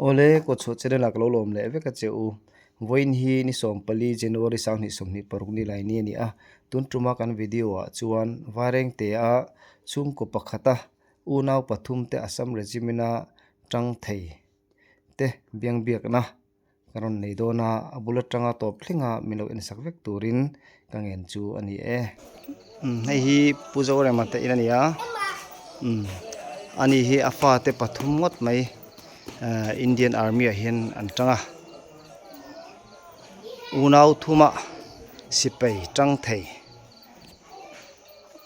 Awle, kawtchhuah channel ah ka lo lawm leh vek a che u. Vawiin hi ni 14 January 2026 ni lai ni a ni a. Tun tuma kan video ah chuan Vairengte a chhungkaw pakhata unau pathum te Assam Regiment a tang thei te biangbiakna ka rawn nei dawn a, a bul atanga tawp thlenga min lo ensak vek turin ka ngen chu a ni e. Umm hei hi Pu Zorema te in a ni a, umm ani hi a fate pathum ngawt mai ehh Indian Army ah hian an tang a, unau thuma sipai tang thei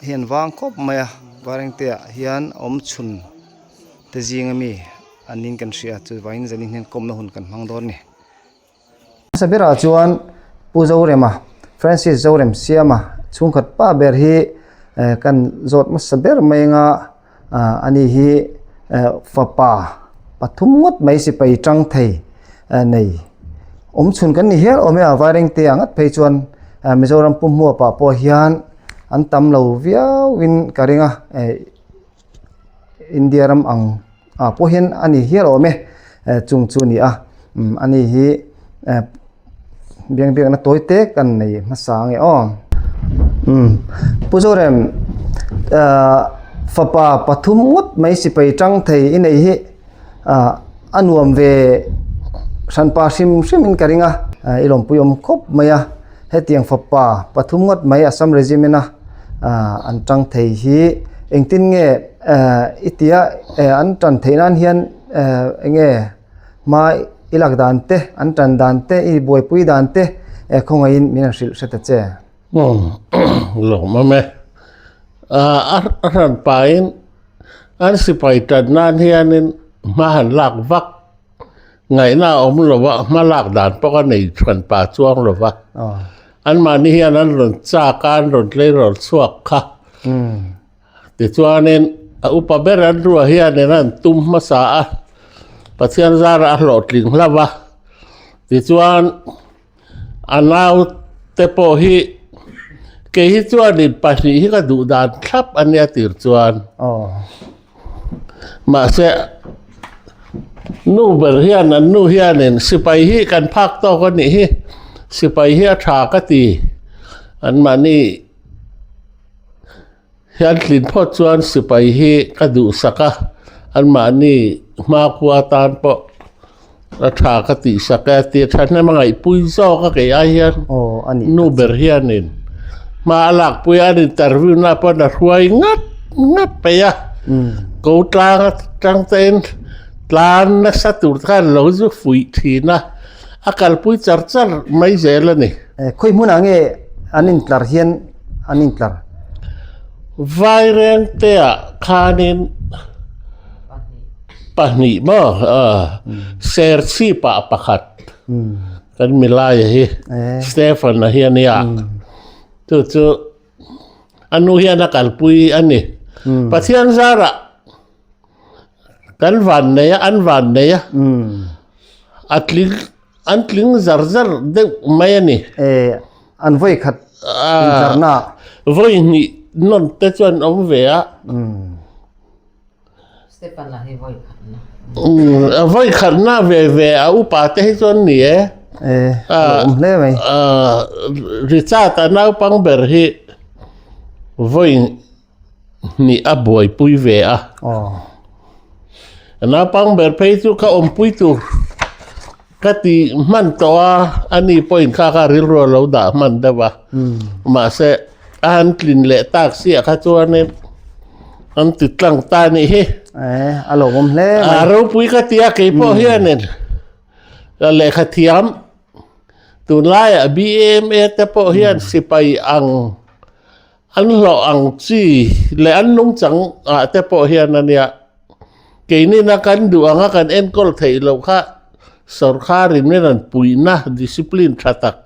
hi an vang khawp mai a Vairengte ah hian awm chhun te zing ami an niin kan hria chuvangin zanin hian kawmna hun kan hmang dawn a ni. Hmasa berah chuan Pu Zorema Francis Zorem Siama chhungkhat pa ber hi eh kan zawt hmasa ber mai anga ah ani hi eh fapa pathum ngawt mai sipai tang thei eh nei awm chhun kan ni hial awm e a Vairengte ah ngat phei chuan eh Mizoram pum hmuap ah pawh hian an tam lo viau in ka ring a eh India ram ang ah pawh hian a ni hial awm e eh chung chu a ni a umm ani hi eh biang biakna tawi te kan nei hmasa ang e aw umm Pu Zorem ahh fapa pathum ngawt mai sipai tang thei i nei hi ah a nuam ve hranpa hrim hrim in ka ring a ah i lawmpui awm khawp mai a hetiang fapa pathum ngawt mai Assam Regiment a ah an tang thei hi engtin nge eh i tia eh an tan theih nan hian eh eng nge hma i lak dan te an tan dan te i buaipui dan te eh khawngaihin min han hrilh hre ta che. Umm lawm awm e ah a hran pahin an sipai tan nan hianin hma han lak vak ngaihna a awm lo a hma lak dan pawh a nei hran pa chuang lo va anmahni hian an rawn chak a an rawn tleirawl chhuak kha. Tichuanin a upa ber an ruah hianin an tum hmasa a, Pathian zarah a hlawhtling hlauh a. Tichuan a naute pawh hi kei hi chuanin pahnih hi ka duh dan thlap a nia tir chuan. Mahse nu ber hian an nu hianin sipai hi kan phak tawk a nih hi, sipai hi a tha ka ti anmahni. Hian tlin phawt chuan sipai hi ka duhsak a, anmahni hmakhua tan pawh a tha ka tihsak e tia thahnem a ngaihpui zawk a kei ai hian nu ber hianin hma a lakpui a an interview na pawn a hruai ngat ngat mai a, ko tlang atang te in tlan nasa tur te khan lo zu fuih thin a, a kalpui char char mai zel a ni. Khawi hmunah nge an intlar hian an intlar? Vairengte-ah khanin pahnih maw Serchhip-ah pakhat kan milaia hi Stephen-a hi a nia. Chu chu a nu hian a kalpui a ni. Pathian zarah kan van nei a, an van nei a, a tling. An tling zar zar deuh mai a ni. E, an vawi khat inzarna. Vawi hnih nawn te chuan awm ve a. Stephen-a hi vawi khatna. Vawi khatna ve ve a upa te hi chuan ni e. E, a awm hle mai. Richard-a naupang ber hi vawi hnih a buaipui ve a. A naupang ber phei chu ka awmpui tur ka ti hman tawh a, ani pawhin kha kha rilru a lo dah hman deuh a. Mahse a han tlin leh tak siah kha chuanin an ti tlang ta a nih hi. A lawmawm hle mai. A ropui ka ti a keipawh hianin lehkha thiam tunlaiah BMA te pawh hian sipai ang An hlawh ang chi leh an nungchang ah te pawh hian a nia. Keinina kan duh anga kan enkawl theih loh kha sorkarin min rawn puihna discipline tha tak.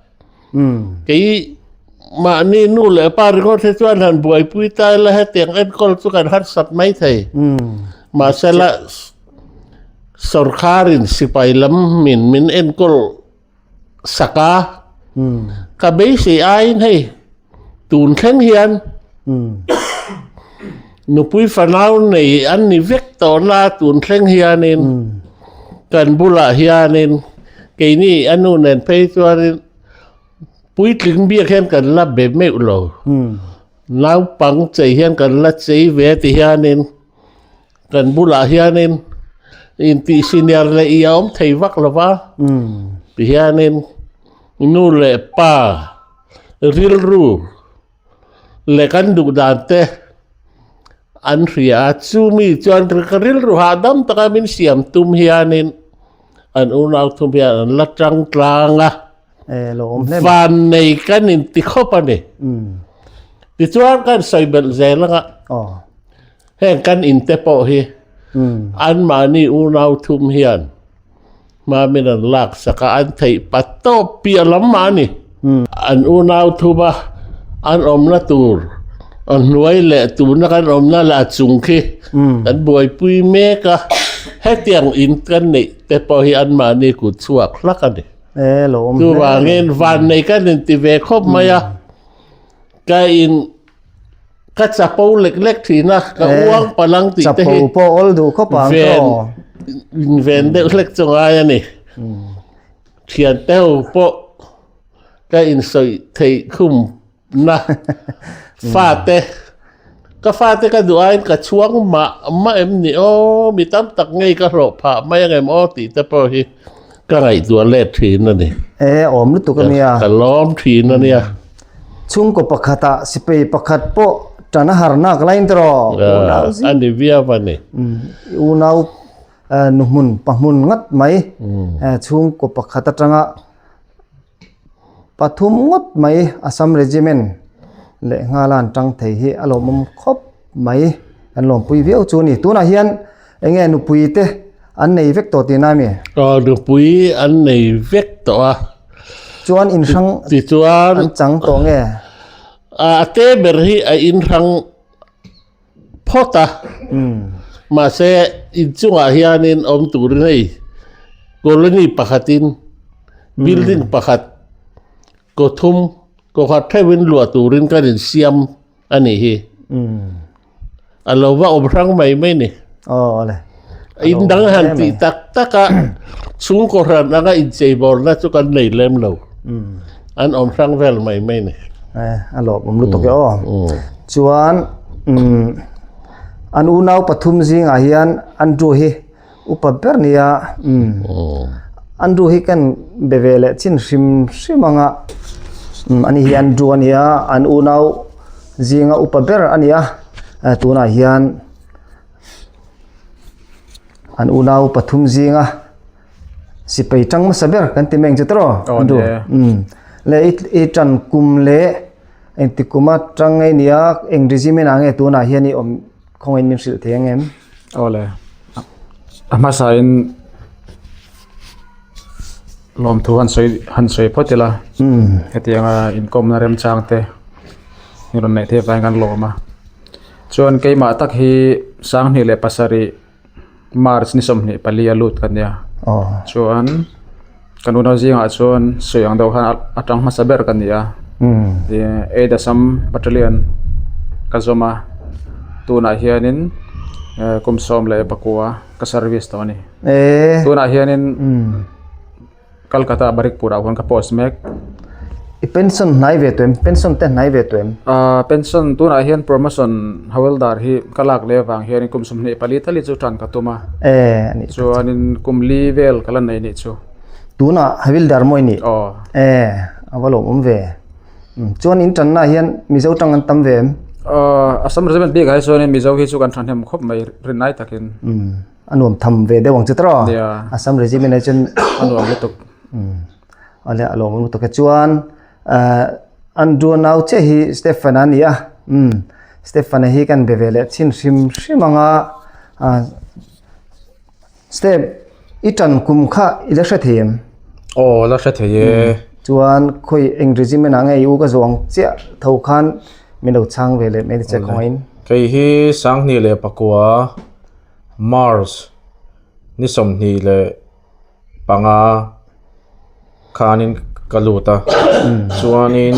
Kei mahni nu leh pa ringawt hi chuan han buaipui ta ila hetiang enkawl chu kan harsat mai thei. Mahsela sorkarin sipai lam min min enkawl sak a, ka beisei aiin hei tun thleng hian nupui fanau nei an ni vek tawh na tun thleng hianin. Kan bulah hianin keini a nu nen phei chuanin puitling biak hian kan la be meuh lo. Naupang chei hian kan la chei ve ti hianin kan bulah hianin intih senior leh i a awm thei vak lo va. Ti hianin nu leh pa rilru leh kan duh dan te an hria a, chumi chuan ka rilru hahdam taka min siam tum hianin an unau thum hian an la tang tlang a, van nei kan inti khawp a ni. Tichuan kan sawi belh zel anga heng kan inte pawh hi anmahni unau thum hian Hmamin an lak sak a, an theih pat tawp piah lam mah a ni. An unau thum a, an awmna tur a hnuai leh tuna kan awmna leh a chung khi kan buaipui mek a, hetiang in kan neih te pawh hi anmahni kut chhuak hlak a ni. Chuvangin vannei kan inti ve khawp mai a, ka in Ka chapo lek lek thin a, ka uang palang tih te hi. Chapo pawh awl duh khawp ang tawh. Ven ven deuh hlek chu ngai a ni. Thian te ho pawh ka insawi theih khum na fate ka fate ka duh aiin ka chhuang mah mah em ni aw mi tam tak ngei ka hlawh phah mai ang em aw tih te pawh hi ka ngaihtuah let thin a ni. E awm lutuk a nia. Ka lawm thin a nia. Chhungkaw pakhatah sipai pakhat pawh tan a har nak lain tawh unau zing. A ni viau a ni. Unau nu hmun pa hmun ngat mai chhungkaw pakhat atanga pathum ngawt mai Assam Regiment leh nghala an tang thei hi a lawmawm khawp mai kan lawmpui viau chu a ni. Tunah hian eng nge nupui te an nei vek tawh tihna ami? Aw nupui an nei vek tawh a. Chuan inhrang tichuan an chang tawh nge? A te ber hi a inhrang phawt a. Mahse inchungah hianin awm turin hei colony pakhatin building pakhat kaw thum kaw khat theuhin luah turin kan insiam a nih hi. A lo va awm hrang mai mai ni. Aw le. In dang han tih tak tak a chhungkaw hran anga incheibawlna chu kan nei lem lo. An awm hrang vel mai mai ni. A lawm awm lutuk e aw. Chuan an unau pathum zingah hian Andrew hi upa ber nia. Andrew hi kan be ve leh chin hrim hrim anga ani hi Andrew a nia an unau zinga upa ber a ni a tunah hian an unau pathum zinga sipai tang hmasa ber kan ti mai ang che tawh Andrew leh i tan kum leh engti kuma tang nge nia eng regiment ah nge tunah hian i awm Khawngaih min hrilh thei ang em? Awle. A hmasain lawmthu han sawi han sawi phawt ila. Hetianga inkawmna remchang te i rawn neih theih avangin kan lawm a. Chuan keimah tak hi 2007 March ni 24 a lut ka nia. Chuan kan unau zingah chuan sawi ang deuh khan a tang hmasa ber ka ni a. Eight Assam Battalion ka zawm a tunah hianin kum 19 ka service tawh a ni. Tunah hianin. Calcutta Barikpur ah khuan ka post mek. I pension hnai ve tuem? Pension te hnai ve tuem? Ahh pension tunah hian promotion hawildar hi ka lak leh avang hian kum 24 tal hi chu tan ka tum a. Eh anih tak chu. Chuanin kum li vel ka la nei nih chu. Tunah hawildar maw i nih? Aw. Eh a va lawmawm ve. Chuan in tanna ah hian Mizo tang an tam ve em? Ahh Assam Regiment bikah hi chuanin Mizo hi chu kan thahnem khawp mai rinai takin. Umm. A nuam tham ve deuh ang chu tawh Assam regiment ah chuan a nuam lutuk awle a lawm lutuk e chuan Andrew nau chiah hi Stephen a ni a Stephen a hi kan be ve leh chin hrim hrim ang a Step i tan kum kha i la hre thei em? Aw la hre thei e. Chuan khawi eng regiment ah nge i u ka zawng chiah tho khan min lo chhang ve leh mai ni che khawngaih in. Kei hi 2009 March ni 25 khanin ka lut a chuanin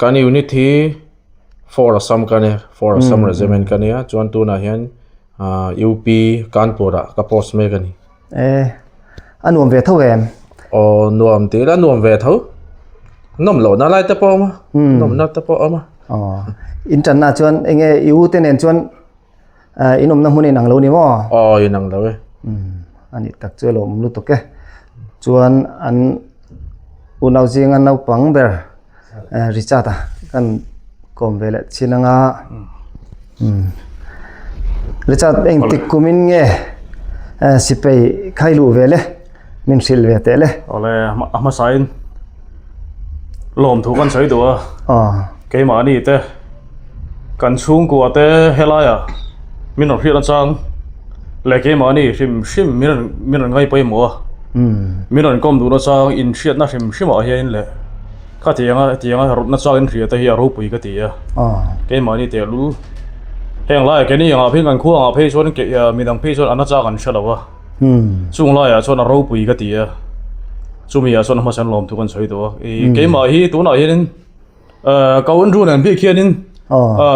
kan unit hi four Assam ka nia four Assam regiment ka nia chuan tunah hian ahh U P Kanpur ah ka post mek a ni. E a nuam ve tho em? Aw nuam tih ila nuam ve tho. Nawm lohna lai te pawh a awm a, nawmna te pawh a awm a. Aw in tanna chuan enge i u te nen chuan in awmna hmun inang lo ni maw? Aw inang lo e. A nih tak chu a lawmawm lutuk e. Chuan an unau zinga naupang ber Richard a kan kawm ve leh chin anga Richard engtik kumin nge sipei khai luh ve le min hrilh ve teh le. Awle a hmasain lawmthu kan sawi duh a. Keimahni te kan chhungkua te helaiah min rawn hriat nachang leh keimahni hrim hrim min rawn min rawn ngaih pawimawh a min rawn kawm duh nachang inhriatna hrim hrimah hian leh khatianga hetianga rawt nachang inhria te hi a ropui ka ti a keimahni tehlul heng laiah keini angah phei kan khua angah phei chuan midang phei chuan a nachang an hre lo a chung laiah chuan a ropui ka ti a chumi ah chuan hmasa an lawm thu kan sawi duh a keimah hi tunah hianin. Ka un ru nen bik hianin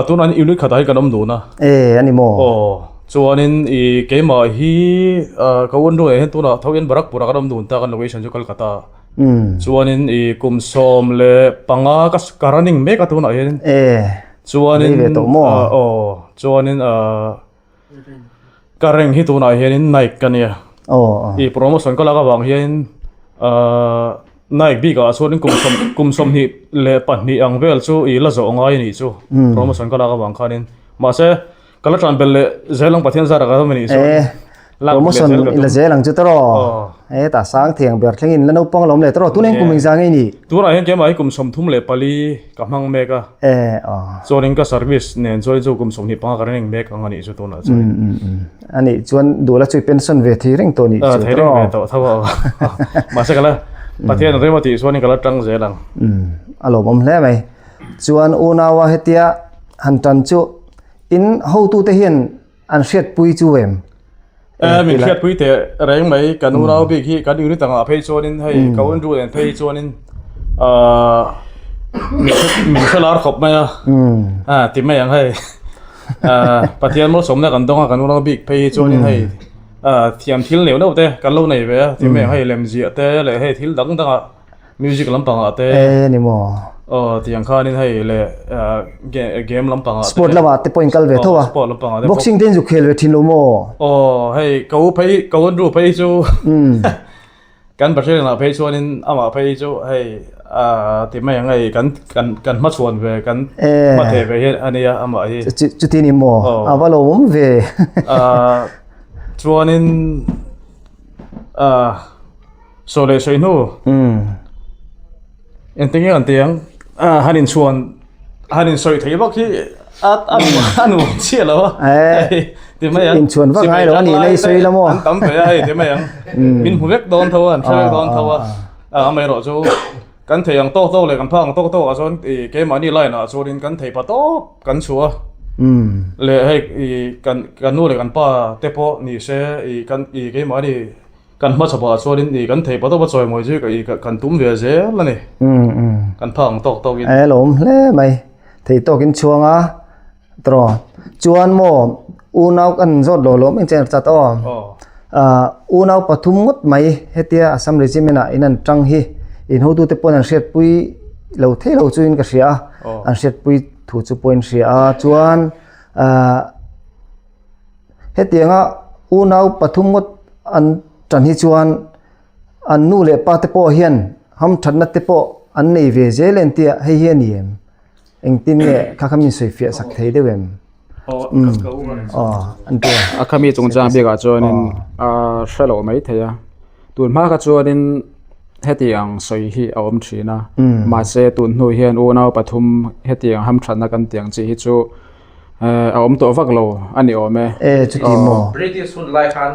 tunah hian unit khatah hi kan awm dun a. E ani maw? Aw chuanin i keimah hi ka un ru nen hian tunah tho hian Barakpur ah kan awm dun ta kan location chu Kolkata ah. Chuanin i kum 15 ka ka running mek a tunah hianin. E Chuanin aw chuanin Ka rank hi tunah hianin Nike ka nia. I promotion ka lak avang hianin Nike bikah chuanin kum sawm kum 22 ang vel chu i la zawh ngai a nih chu promotion ka lak avang khanin. Mahse ka la tlan belh leh zel ang Pathian zara ka awm a nih chuan. Promotion i la zel ang chu tawh. Hetah sang thiang ber thlengin la naupang lawm leh tawh. Tunah hian kum engzah nge i nih? Tunah hian keimah hi kum 34 Ka hmang mek a. E aw. Chuanin ka service nen chuan chu kum 25 ka reng mek ang a nih chu tunah chuan. A nih chuan duh la chu i pension ve thei reng tawh nih chu. Thei reng ve tawh tho a. Mahse ka la Pathian rem a tih chuanin ka la tang zel ang. A lawmawm hle mai. Chuan unaua hetia han tan chu in hotute hian An hriatpui chu em? Eh, min hriatpui teh reng mai, kan unau bik hi kan unit angah phei chuanin hei ka un ru nen phei chuanin ah min hre lar khawp mai a, ah ti mai ang hei ah Pathian malsawmna kan dawng a kan unau bik phei hi chuanin hei ah thiam thil neuh neuh te kan lo nei ve a ti mai ang hei lemziah te leh hei thil dang dangah Music lampangah te. E ni maw. Aw tiang khanin hei le game lampangah te. Sport lamah te pawh in kal ve tho a. Sport lampangah te. Boxing te in zuk khel ve thin lo maw? Aw hei ka u phei ka un ru phei chu kan Pathian ah phei chuanin amah phei chu hei ti mai ang hei kan kan kan hmachhuan ve kan hmatheh ve hian a nia amah hi. Chuti ni maw? A va lo awm ve. Chuanin Saw leh sawi hnu. Engtin nge kan ti ang? Han inchhuan han insawi thei vak hi a a a nuam chiah lo a. Ti mai ang. Inchhuan vak ngai lo a nih na i sawi la maw? An tam ve a hei ti mai ang. Min hmu vek dawn tho a, an hre vek dawn tho a. Amaherawh chu kan thei ang tawk tawk leh kan phak ang tawk tawk ah chuan ih keimahni line ah chuanin kan thei pa tawp kan chhuah a. Leh hei ih kan kan nu leh kan pa te pawh ni se ih kan ih keimahni Kan hmachhawp ah chuanin ih kan thei patawp a chawimawi chu ih kan tum ve zel a ni. Kan phak ang tawk tawkin. E lawm hle mai. Thei tawkin chhuang a tawh. Chuan maw unau kan zawt lo lawm eng chen chat aw. Unau pathum ngawt mai hetia Assam Regiment ah in an tang hi in hotute pawn an hriatpui lo thei lo chuin ka hria a. An hriatpui thu chu pawhin hria a. Chuan Hetianga unau pathum ngawt an tan hi chuan an nu leh pa te pawh hian hamthatna te pawh an nei ve zel en tia hei hi a ni em? Engtin nge kha kha min sawi fiah sak thei deuh em? Aw an ti a. A khami chungchang bikah chuanin a hre loh mai thei a, tun hma kha chuanin hetiang sawi hi a awm thin a, mahse tun hnu hian unau pathum hetiang hamthatna kan tih ang chi hi chu a awm tawh vak lo a ni awm e. E chuti maw? British hun lai khan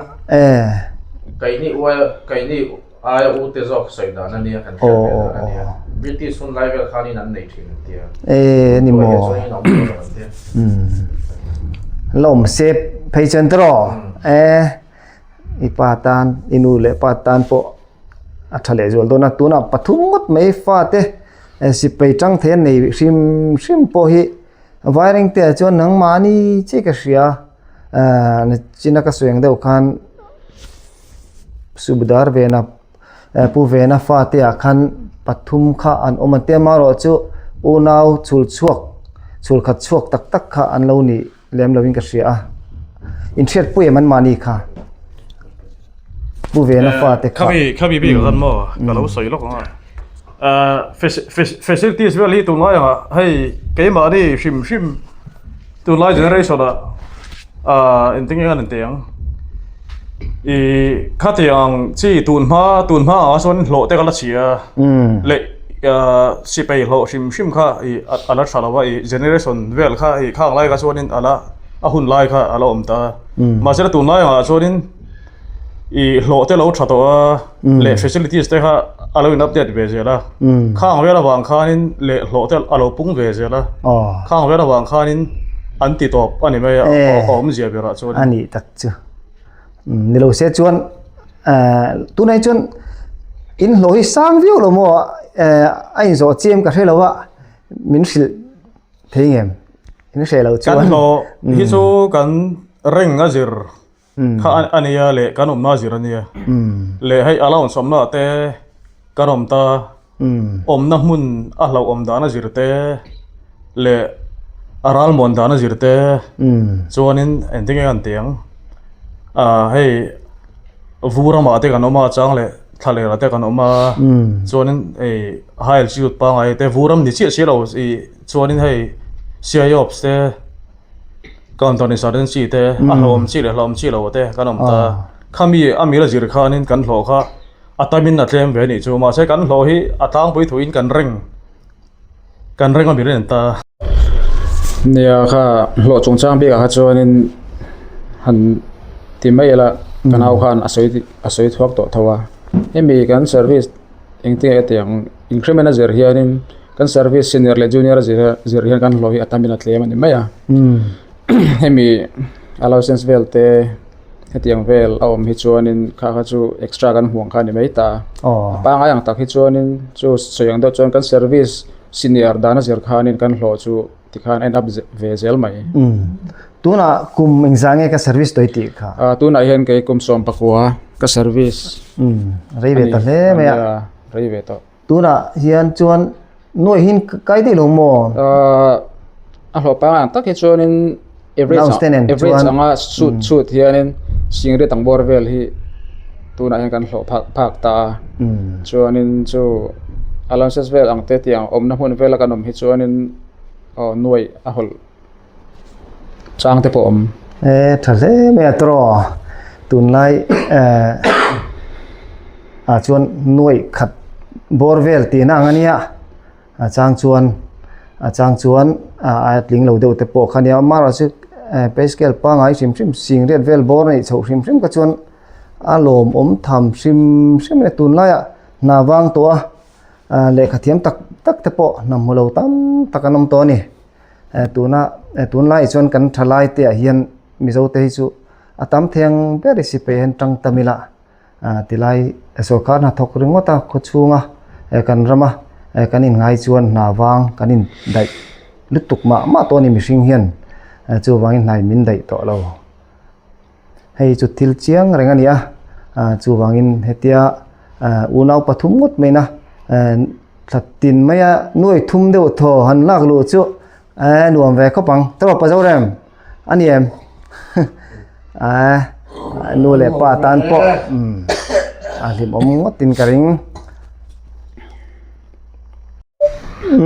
keini uai keini aia u te zawk sawi dan a nia kan hriat ve dan a nia. British hun lai vel khanin an nei thin an tia. E ni maw? Chuan in awm tawh lo an tia. La awm se phei chuan tawh e i pa tan i nu leh pa tan pawh a tha leh zual dawn a tunah pathum ngawt mai fate sipai tang thei an nei hrim hrim pawh hi. Vairengte ah chuan nangmahni chiah ka hria ahh nachina ka sawi ang deuh khan. Subedar Vena Pu Vena fate ah khan pathum kha an awm an ti a amaherawhchu unau chhul chhuak chhul khat chhuak tak tak kha an lo nih lem lo in ka hria a inhriatpui em an mahni kha Pu Vena fate kha. Khami khami bik ah khan maw ka lo sawi lawk ang a facilities vel hi tunlai ang ah hei keimahni hrim hrim Tunlai generation ah ah engtin nge an inti ang ih khatiang chi tun hma tun hma ah chuan hlawh te ka la chhia leh ah sipai hlawh hrim hrim kha ih a la tha lo a ih generation vel kha ih khang lai kha chuanin a la a hun lai kha a la awm ta a mahse tunlai ah chuanin Ih hlawh te lo tha tawh a leh facilities te kha a lo in update ve zel a khang vel avang khanin leh hlawh te a lo pung ve zel a khang vel avang khanin an ti tawp a ni mai a a awmzia berah chuan a nih tak chu ni lo se chuan tunah hi chuan in hlawh hi sang viau lo maw a inzawh chiam ka hre lo a min hrilh thei ngem in hre lo chuan kan hlawh hi chu kan reng a zir Kha a nia leh kan awmna zir a nia. Leh hei allowance awmna ah te kan awm ta, awmna hmun a hlauhawm dan a zir te leh a ralmuan dan a zir te chuanin engtin nge an tih ang ah hei vur ramah te kan awm a chang leh thla leh te kan awm a chuanin hei high altitude pangngai te vur ram ni chiah si lo ih chuanin hei C_I ops te. Counter insurgency te a hlawm chi leh hlawm chi lo te kan awm ta. Khami a mila zir khanin kan hlawh kha a tamin a tlem ve a nih chu. Mahse kan hlawh hi a tlangpui thuin kan reng kan reng a mil a ni ta. Nia kha hlawh chungchang bikah kha chuanin han ti mai ila ka nau khan a sawi a sawi thuak tawh tho a. Hemi kan service engtin nge tiang increment a zir hianin Kan service senior leh junior a zir zir hian kan hlawh hi a tamin a tlem a ni mai a hemi allowance vel te hetiang vel a awm hi chuanin kha kha chu extra kan hmuh ang kha a ni mai ta a pangai ang tak hi chuanin chu sawi ang deuh chuan kan service senior dan a zir khanin kan hlawh chu tikhan a in up ve zel mai. Tunah kum engzah nge ka service tawih tih kha? Tunah hian kei kum 19 ka service. Rei ve ta hle mai a. Rei ve tawh. Tunah hian chuan nuaih hin kai daih lo maw? A hlawh pangang tak hi chuanin average average anga chhut chhut hianin singriat ang bawr vel hi tunah hian kan hlawh phak phak ta a. Chuanin chu allowances vel ang te tiang awmna hmun vela kan awm hi chuanin aw nuaih a hawlh Chang te pawh awm. E tha hle mai a tawrh aw. Tunlai eh ah chuan nuaih khat bawr vel tihna ang a nia. A chang chuan a chang chuan a tling lo deuh te pawh kha a nia. Amaherawhchu chu pay scale pangngai hrim hrim sing riat vel bawr a nih chhoh hrim hrim kha chuan a lawmawm tham hrim hrim a ni. Tunlaiah hna vang tawh a lehkha thiam tak tak te pawh hna hmu lo tam tak an awm tawh a ni. Eh tuna eh tunlai chuan kan thalai te ah hian mizo te hi chu a tam thei ang ber i sipai hian tang tam ila ah tilai sorkar hna thawk ringawt a khaw chhunga eh kan rama eh kan inngai chuan hna vang kan in daih lutuk mah mah tawh a ni mihring hian eh chuvangin hna in min daih tawh lo. Hei chu thil chiang reng a ni a, ah chuvangin hetia ah unau pathum ngawt mai na eh thla tin maia nuai thum deuh thaw han lak luh chu eh nuam ve khawp ang tawp a Zorem a ni em eh nu leh pa tan pawh umm a hlimawm ngawtin ka ring.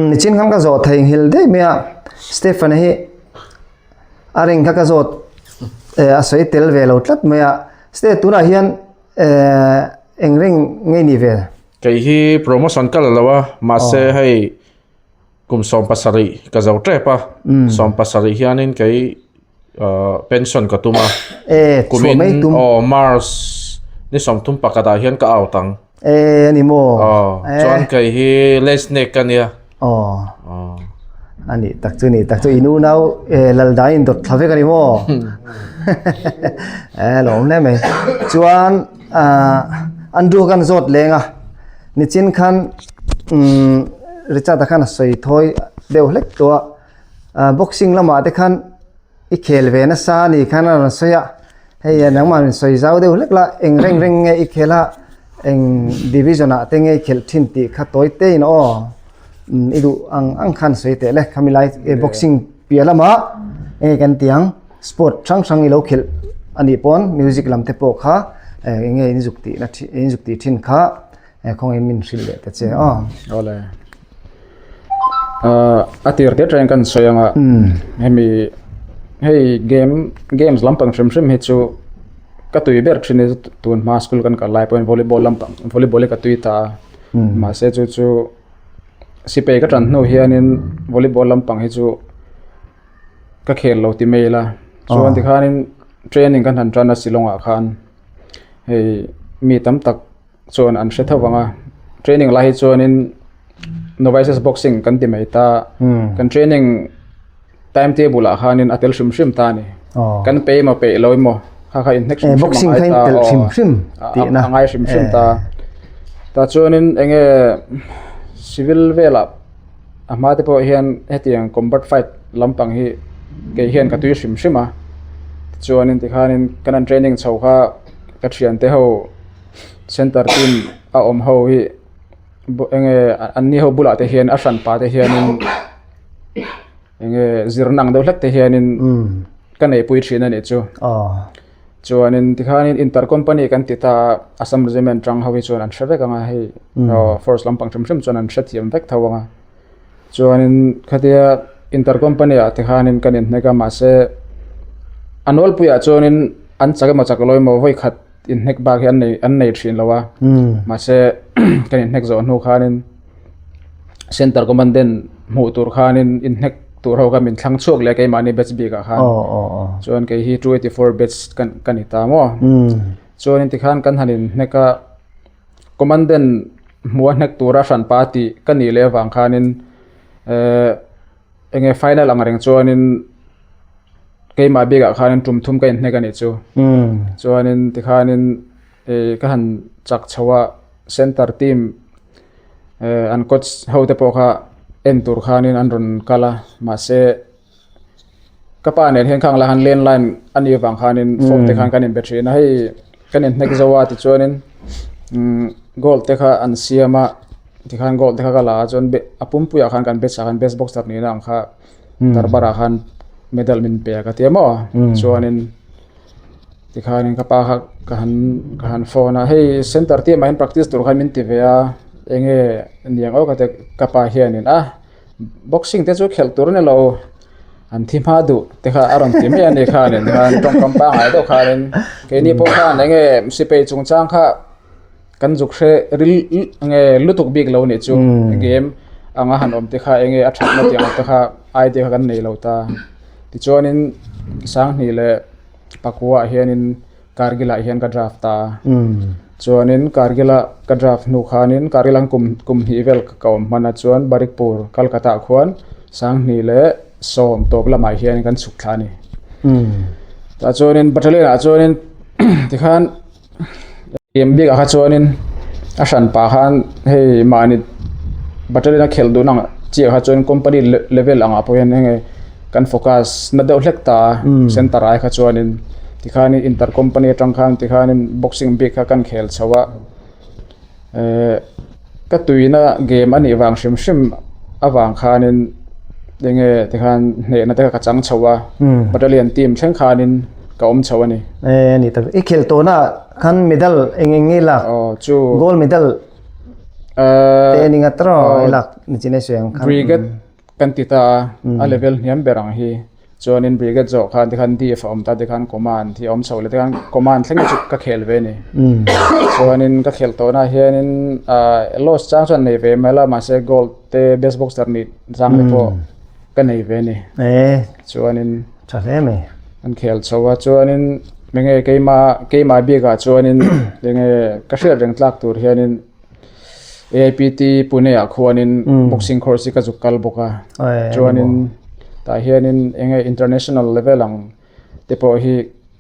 Nichin khan ka zawh thei nghilh daih mai a Stephen hi a ring kha ka zawt eh a sawi tel ve lo tlat mai a Stephen tunah hian eh eng ring nge ni ve? Kei hi promotion ka la lo a mahse hei kum 17 ka zo tep a 17 hianin kei pension ka tum a kumin aw March ni 31 ah hian ka out ang e ani maw aw chuan kei hi lesnek ka nia aw ani tak chu ni tak chu in unau lal dan in dawt thla vek ani maw e lawm hle mai chuan Andrew khan zawt leng a nichin khan Richard a khan a sawi thawi deuh hlek tawh a. Boxing lamah te khan i khel ve nasa a ni khan a rawn sawi a. Hei nangmah min sawi zau deuh hlek la, eng reng reng nge i khel a, eng division ah te nge i khelh thin tih kha tawi te in aw i duh ang ang khan sawi teh le. Khami lai boxing piah lamah enge kan ti ang sport hrang hrang i lo khelh a nih pawn music lam te pawh kha enge in zuk tih na in zuk tih thin kha khawngaih min hrilh leh ta che aw. Awle. A tir te atangin kan sawi anga hemi hei game games lampang hrim hrim hi chu ka tui ber thin hi tun hma school kan kal lai pawhin volleyball lampang volleyball hi ka tui ta a mahse chu chu sipai ka tan hnu hianin volleyball lampang hi chu ka khel lo ti mai ila chuan tikhanin training kan han tan a Shillong ah khan hei mi tam tak. Chuan an hre tho vang a, training lai hi chuanin novices boxing kan ti mai ta, kan training time table ah khanin a tel hrim hrim ta a ni. Kan pe emaw peih lo emaw kha kha inhnek hrim hrim a ngai ta aw a ngai hrim hrim ta. Tah chuanin eng nge civil velah a hma te pawh hian hetiang combat fight lampang hi kei hian ka tui hrim hrim a, tichuanin tikhanin kan han training chho kha ka thiante ho. Center team a awm ho hi enge an ni ho bulah te hian a hran pa te hianin enge zirna ang deuh hlek te hianin ka neihpui thin a nih chu chuanin tikhanin inter company kan ti ta a Assam regiment tang ho hi chuan an hre vek ang a hei force lampang hrim hrim chuan an hrethiam vek tho ang a chuanin khatia inter company ah tikhanin kan inhnek a mahse a nawlpuiah chuanin an chak emaw chak lo emaw vawi khat. Inhnek bak hi an nei an nei thin lo a mahse kan inhnek zawh hnu khanin center commandant hmuh tur khanin inhnek tur ho kha min thlang chhuak leh a keimahni batch bik ah khan chuan kei hi 284 batch ka ka ni ta maw chuanin tikhan kan han inhnek a commandant hmuh a hnek tura hranpa tih ka nih leh avang khanin ehh enge final ang reng chuanin. Keimah bikah khanin tum thum ka inhnek a nih chu. Chuanin tikhanin ih ka han chak chho a center team eh an coach ho te pawh kha en tur khanin an rawn kal a mahse ka pa nen hian khang lai khan landline a nih avang khanin phone te khan kan inbe thin a hei kan inhnek zo a tichuanin umm gold te kha an siam a tikhan gold te kha ka la a chuan a pumpuiah khan kan batch ah khan best boxer nihna ang kha. Darbar ah khan medal min pe a ka ti a maw chuanin tikhanin ka pa kha ka han ka han phone a hei center te mah hian practice tur khan min ti ve a enge niang aw ka ti a ka pa hianin a boxing te chu khelh tur a ni lo an thi hma duh te kha a rawn ti mai a ni khanin khan tawngkam pangngai deuh khanin keini pawh khan enge sipai chungchang kha. Kan zuk hre ril nge lutuk bik lo nih chu game anga han awm te kha enge a thatna tih ang te kha idea kha kan nei lo ta. Tichuanin Sanghnih leh Pakua ah hianin Kargil ah hian ka draft ta a. Chuanin Kargil a ka draft hnu khanin Kargil ang kum kum hnih vel ka awm hman a chuan Barikpur Kolkata ah khuan Sanghnih leh sawm tawp lamah hian kan chhuk thla a ni. Tah chuanin Battalion ah chuanin tikhan. Game bikah kha chuanin a hran pah khan hei mahni battalion a khelh duh ang chiah kha chuan company level angah pawh hian enge kan focus na deuh hlek ta a center ai kha chuanin tikhanin inter company atang khan tikhanin boxing bik kha kan khel chho a ehh. Ka tuina game a nih vang hrim hrim avang khanin enge tikhan hnehna te kha ka chang chho a battalion team thleng khanin ka awm chho a ni. E ni tak i khelh tawhna khan medal eng eng nge lak aw chu gold medal te ni ngat rawh i lak ni chin e sawi ang khan brigade kan ti ta a a level hniam ber ang hi chuanin brigade zawh khan tikhan df a awm ta tikhan command hi a awm chho leh tikhan command thleng hi chu ka khel ve a ni chuanin ka khel tawhna ah hianin ah loss chang chuan nei ve mai la mahse gold te best boxer nih chang te pawh ka nei ve a ni chuanin tha hle mai an khel chho a chuanin enge keima keimah bikah chuanin enge ka hriat reng tlak tur hianin. AIPT Pune ah khuanin boxing course hi ka zuk kal bawk a chuanin tah hianin eng nge international level ang te pawh hi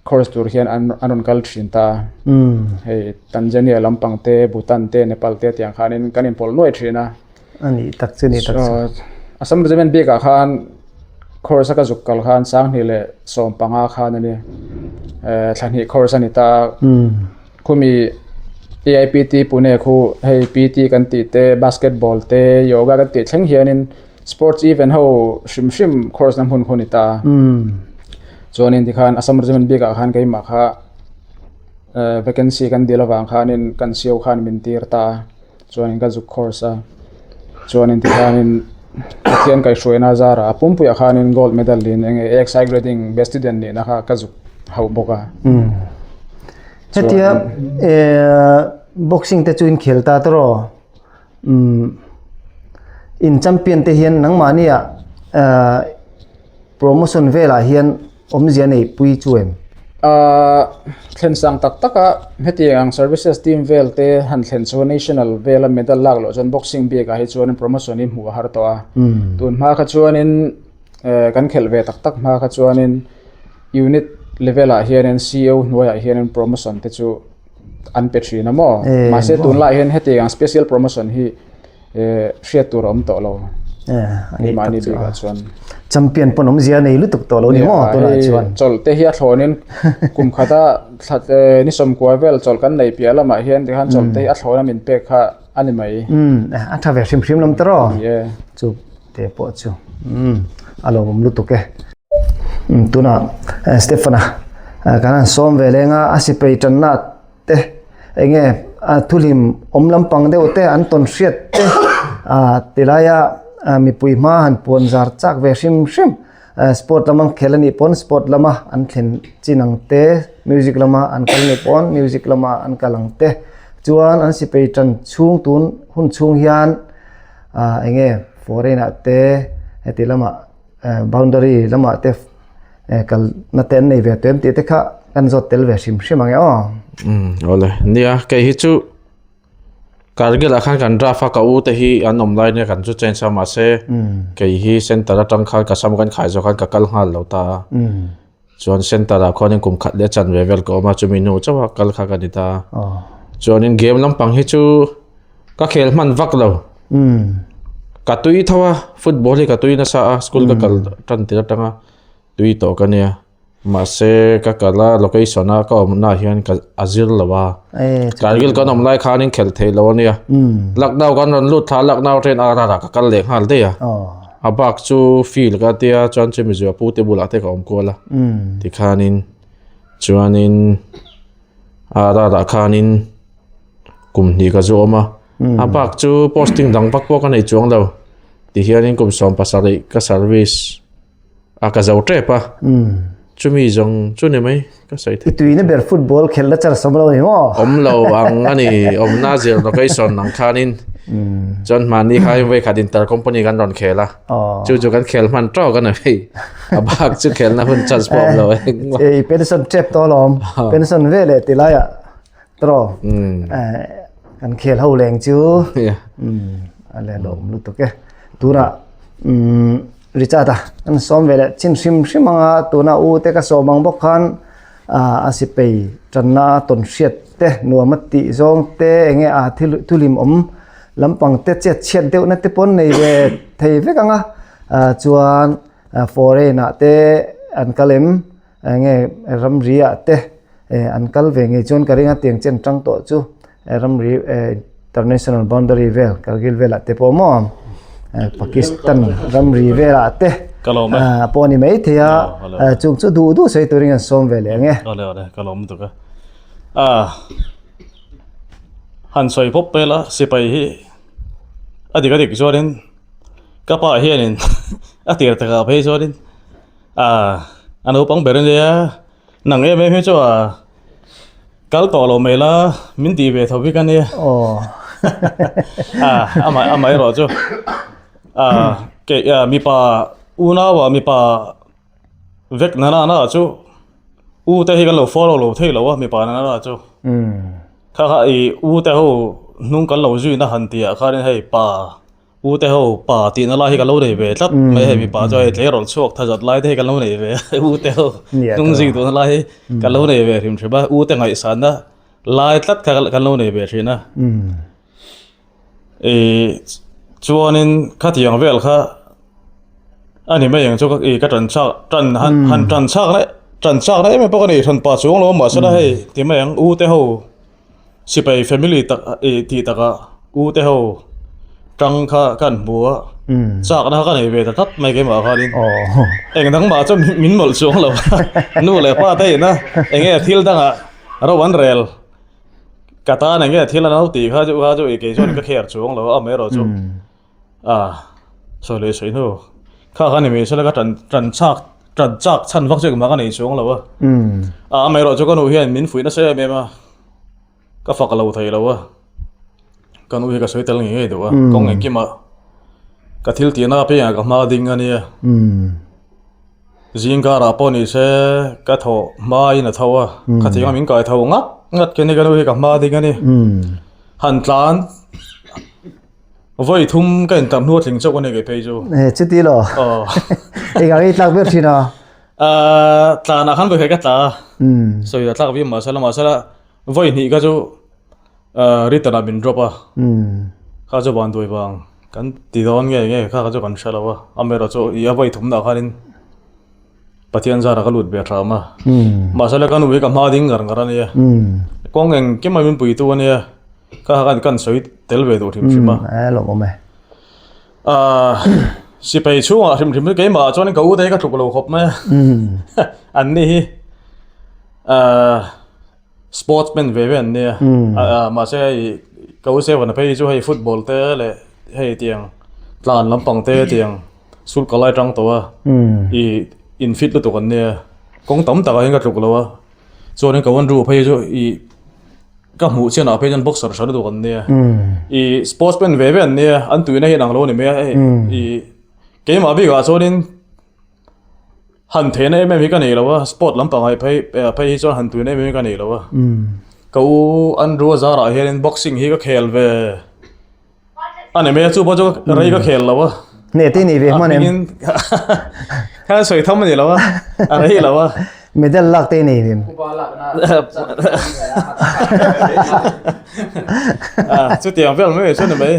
course tur hian an rawn kal thin ta hei Tanzania lampang te Bhutan te Nepal te tiang khanin kan inpawlh nuai thin a a nih tak chu a ni tak chu Assam Regiment bikah khan. Course a ka zuk kal khan 2015 khan a ni. Thla hnih course a ni ta a. Khumi AIPT Pune khu hei PT kan tih te basketball te yoga kan tih thleng hianin sports event ho hrim hrim course na hmun khu a ni ta a. Chuanin tikhan Assam Regiment bikah khan keimah kha vacancy kan dil avang khanin kan sio khan min tir ta a. Chuanin ka zuk course a, chuanin tikhanin Pathian kaihhruaina zarah a pumpuiah khanin gold medal in eng nge AXI grading best student nihna kha ka zuk hauh bawk a. Hetia boxing te chu in khel ta tawh in champion te hian nangmahniah Promotion velah hian awmzia nei pui chu em? Ahh thlen sang tak tak a, hetiang ang services team vel te han thlen chuan national vela medal lak loh chuan boxing bik ah hi chuan promotion hi hmuh a har tawh a. Tun hma kha chuanin eh kan khelh ve tak tak hma kha chuanin unit level ah hianin CO hnuaiah hianin promotion te chu an pe thin a maw? Mahse tunlaiah hian hetiang ang special promotion hi hriat tur a awm tawh lo keimahni bikah chuan champion pawn awmzia nei lutuk tawh lo ni maw tunah chuan chawlh te hi a thlawnin kum khata thlat ni sawmkua vel chawlh kan nei piah lamah hian tikhan chawlh te hi a thlawna min pek kha a ni mai a tha ve hrim hrim lam tawh chu te pawh chu a lawmawm lutuk e tunah Stefana kan han sawm ve leng a a sipai tanna te enge a thuhlim awm lampang deuh te an tawn hriat te ah tilaia mipui hma han puan zar chak ve hrim hrim sport lama an khel anih pawn sport lama an thlen chin ang te music lama an kal anih pawn music lama an kal ang te chuan an sipai tan chhung tun hun chhung hian ah enge foreign ah te heti lamah boundary lamah te. Kal na te an nei ve tawh em tih te kha kan zawt tel ve hrim hrim ang e aw. Awle nia kei hi chu Kargil ah khan kan draft a ka u te hi an awm lai nia kan chu change a mahse kei hi center atang khan ka sam kan khai zawh khan ka kal nghal lo ta a chuan center ah khuanin kum khat leh chanve vel ka awm a chumi hnu chauh a kal kha ka ni ta a chuanin game lampang hi chu ka khel hman vak lo ka tui tho a football hi ka tui nasa a school ka kal tan tir atanga tui tawh ka nia mahse ka kal a location a ka awmna ah hian ka a zir lo a kargil kan awm lai khanin khelh theih loh ania lucknow kan rawn lut thla a lucknow train ar ar ah ka kal leh nghal daih a a bak chu field ka tia chuan chumi zua pu te bulah te ka awm kual a tikhanin chuanin ar ar ah khanin. Kum hnih ka zu awm a, a bak chu posting dang vak pawh ka nei chuang lo. Tihianin kum 17 ka service a ka zo tep a, chumi zawng chu ni mai ka sawi thei. I tuina ber football khelh la char sawm lo ni maw? Awm lo ang a ni, awmna zir location ang khanin chuan hmanni kha hei vawikhat inter company kan rawn khel a, chu chu kan khel hman tawk a ni hei, a bak chu khelna hun chance pawh awm lo. I pension tep tawh alawm, pension veleh ti laiah Tro kan khel ho leng chu a le lawm lutuk e tunah Richard a an sawm ve leh chin hrim hrim anga tuna u te ka sawm ang bawk khan a sipei tanna tawn hriat te nuam a tih zawng te enge a thil thulim awm lampang te chet chhiat deuh na te pawn nei ve thei vek anga chuan foreign ah te an kal em. Enge ramri ah te an kal ve ngei chuan ka ring a tiang chen tang tawh chu ramri international boundary vel kargil velah te pawh maw Pakistan ramri velah te pawh a ni mai thei a chung chu duh duh sawi turin an sawm ve leh ang e. Awle awle ka lawm lutuk a han sawi pawp pel a sipai hi a dik a dik chuanin ka pa hianin a tir takah phei chuanin. Ah, a naupang ber ania, nang em em hi chu a kal tawh lo mai la, min tih ve tho bik ania. Aw. Ah, amah amah erawh chu ah kei ah mipa unau ah mipa vek na na na chu u te hi kan lo follow lo thei lo a mipa na na chu. Kha kha i u te ho hnung kan lo zui na han tih ah khanin hei pa U te ho pa tihna lai hi ka lo nei ve tlat mai hei mipa chu hei tleirawl chhuak tha zat lai te hi ka lo nei ve a u te ho hnung zing duhna lai hi ka lo nei ve hrim hrim a u te ngaihsanna lai tlat kha kan lo nei ve thin a ih chuanin khatiang vel kha. A ni mai ang chu i ka tan chak tan han han tan chak na tan chak na em em pawh ka nei hran pah chuang lo mahse la hei ti mai ang u te ho sipai family tak i tih takah u te ho tang kha ka han hmu a chak na kha ka nei ve ta tlat mai keimah khanin eng dang mah chuan min mawlh chuang lo a nu leh pa te ina eng nge thil dangah ro an rel ka tan eng nge thil an lo tih kha chu kha chu i kei chuan ka care chuang lo a amaherawhchu. A, sawi leh sawi hnu. Kha kha ni mai sela ka tan tan chak tan chak chhan vak chu engmah ka nei chuang lo a. A amaherawh chu ka nu hian min fuih nasa em em a, ka fak lo thei lo a. Ka nu hi ka sawi tel ngei ngei duh a, kawng engkimah ka thil tihna apiangah ka hma ding a nia. Zing karah pawh ni se ka thawh hmain a tho a, khatianga min kai tho ngat ngat khi a ni ka nu hi ka hma ding a ni. Han tlan. Vawi thum ka intam hnu a tling chauh a ni kei phei chu. Eh, chuti lo. Aw. Engah nge i tlak ber thin a? Ah, tlanah khan vawi khat ka tla a. Sawi a tlak viau mahse la mahse la vawi hnih kha chu ah return ah min drop a. Kha chu van duai vang kan ti dawn nge nge kha kha chu kan hre lo a. Amaherawh chu i a vawi thumnah khanin Pathian zarah ka lut ve hram a. Mahse la ka nu hi ka hma ding ngar ngar a nia. Kawng engkim a min puitu a nia. Ka khan kan sawi tel ve duh hrim hrim a. A lawm awm e. Ah sipai chhungah hrim hrim hi keimah ah chuan ka u te hi ka tluk lo khawp mai a. An ni hi ah sportsman ve ve an nia. Mahse hei ka u Seven a phei hi chu hei football te leh hei tiang tlan lampang te tiang. Sul ka lai tang tawh a, i in fit lutuk an nia, kawng tam takah hian ka tluk lo a, chuanin ka one ru phei chu i ka hmuh chianah phei chuan boxer hran lutuk an nia, i sportsman ve ve an nia, an tuina hi an ang lo a ni mai a, hei i keimah bikah chuanin han theihna em em hi ka nei lo a, sport lampang ah phei phei hi chuan han tuina em em hi ka nei lo a, ka u Andrew a zarah hianin boxing hi ka khel ve. A ni mai a, chu pawh chu rei ka khel lo a. Hneh te nei ve hman em? Kha sawi tham a ni lo a, a rei lo a. Medal lak te nei ve. Chutiang vel mai chu ni mai.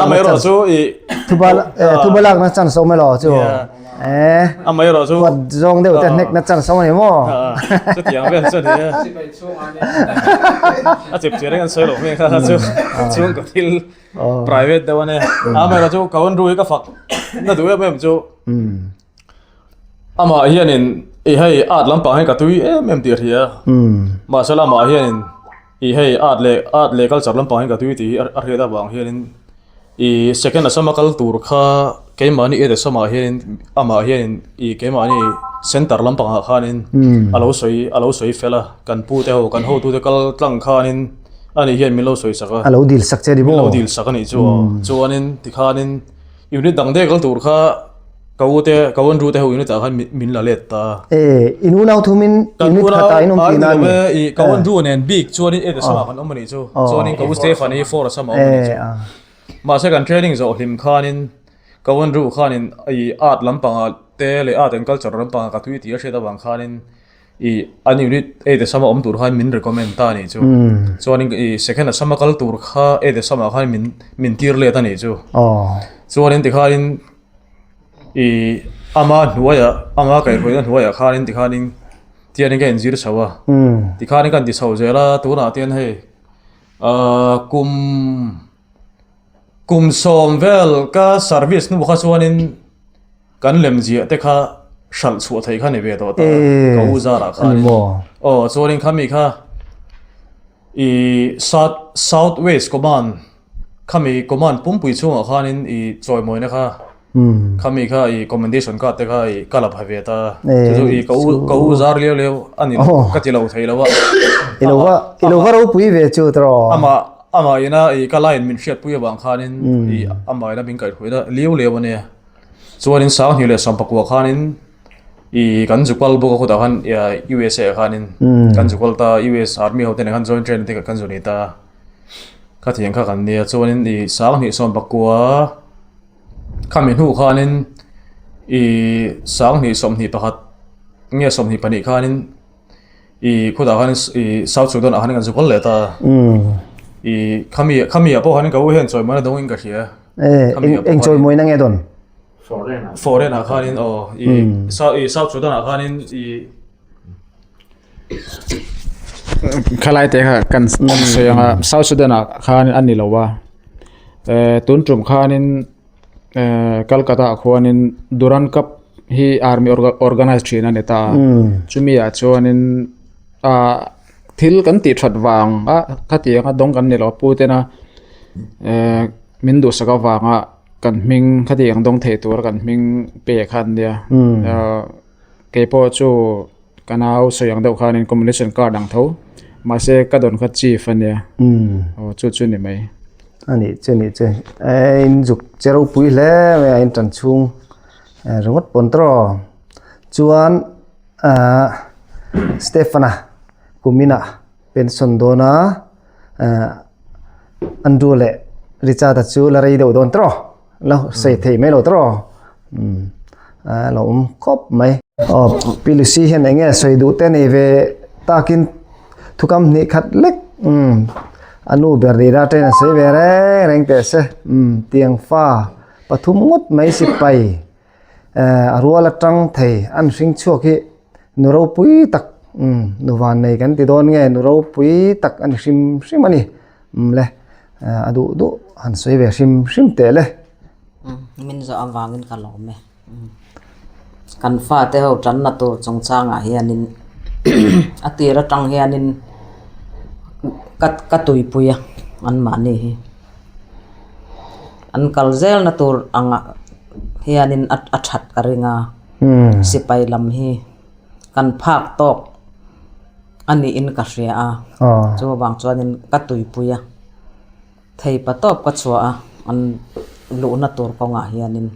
Amaherawh chu i Thuba lak na chance awm elaw chu. Amaherawh chu Huat zawng deuh te hnek na chance awm a ni maw? Chutiang vel chu a ni a. A chep chiah reng an sawi loh hmel kha chu chhungkaw thil private deuh a nia. Amaherawh chu ka rawn rui ka fak na duh em em chu amah hianin i hei art lampang hi ka tui em em tih a hria a. Mahse lamah hianin i hei art leh art leh culture lampang hi ka tui tih hi a hriat avang hianin I second asama kal tur kha keimahni eight asama hianin amah hianin i keimahni center lampangah khanin a lo sawi a lo sawi fel a kan pu te ho kan hotute kal tlang khanin ani hian min lo sawi sak a a lo dil sak che a ni maw min lo dil sak a nih chu aw chuanin tikhanin unit dang daih kal tur kha ka u te ka u Andrew te ho unit ah khan min la let ta e in unau thumin unit khatah in awm tihna a ni i ka u Andrew nen bik chuanin eight asama kan awm a nih chu Chuanin ka u Stefan hi four a sama awm a nih chu. Mahse kan training zawh hlim khanin ka u Andrew khanin i art lampangah te leh art and culture lampangah ka tui tih a hriat avang khanin i an unit eight a sama awm tur khan min recommend ta a nih chu. Chuanin i second a sama kal tur kha eight a sama khan min min tir let a nih chu. Chuanin tikhanin i ama hnuaiah ama kaihhruaina hnuaiah khanin tikhanin tianin ka inzir chho a. Tikhanin ka inti chho zel a tunah te hian hei. Ahh kum kum sawm vel ka service hnu kha chuanin kan lem ziah te kha hralh chhuah theih kha ni ve tawh ta ka u zarah khanin aw chuanin khami kha ih south south west command khami command pumpui chhungah khanin ih chawimawina kha Khami kha i commendation card te kha i ka la pha ve ta. Chu chu i ka u ka u zar liau liau a ni lo ka ti lo thei lo a. I lo va i lo va ropui ve chu tawh. Ama ama ina i ka line min hriat pui avang khanin i ama ina min kaihhruai na liau liau a nia. Chuanin Sanghnih leh Sampakua khanin i kan zu kal bawk a khutah khan USA ah khanin kan zu kal ta US army ho te nen khan joint training te kan zu nei ta. Khatiang kha kan nia chuanin i Sanghnih Sampakua. Khami hnu khanin i 20 21 nge 22 khanin i khutah khanin i South Sudan ah khanin kan zu kal leh ta i khami khami ah pawh khanin ka u hian chawimawina dawngin ka hria eng chawimawina nge dawn? Foreign ah khanin aw i i South Sudan ah khanin i Khalai te kha kan sawi anga South Sudan ah khan a ni lo a eh tun tum khanin eh Calcutta ah khuanin Durand Cup hi army organize thin a ni ta a chumi ah chuanin ah thil kan tih that vang a khatiang a dawng kan ni lo a pu tena eh min duhsak avanga kan hming khatiang dawng thei tura kan hming pek kha an nia ah keipawh chu ka nau sawi ang deuh khanin combination card ang tho mahse ka dawn kha chief a nia aw chu chu ni mai. A nih chu nih chu eh in zuk che ropui hle mai a in tan chhung ringawt pawn tawh chuan ah Stephen-a kuminah pension dawn a ah Andrew leh Richard-a chu la rei deuh dawn tawh la sawi thei mai lo tawh umm a lo awm khawp mai. Aw Pi Lucy hian eng nge sawi duh te nei ve takin thukam hnih khat lek umm a nu ber ni la train a sawi ve reng reng teh se umm tiang fa pathum ngawt mai sipai. Eh a rual atang thei an hring chhuak hi nu ropui tak umm nu van nei kan ti dawn nge nu ropui tak a ni hrim hrim a ni umm le eh a duh duh han sawi ve hrim hrim teh le. Umm min zawh avangin ka lawm e umm kan fate ho tanna tur chungchangah hianin a tir atang hianin ka ka tuipui a anmahni hi. An kal zelna tur angah hianin a a that ka ring a sipai lam hi kan phak tawk a niin ka hria a chuvang chuanin ka tuipui a thei pa tawp ka chhuah a an luhna tur kawngah hianin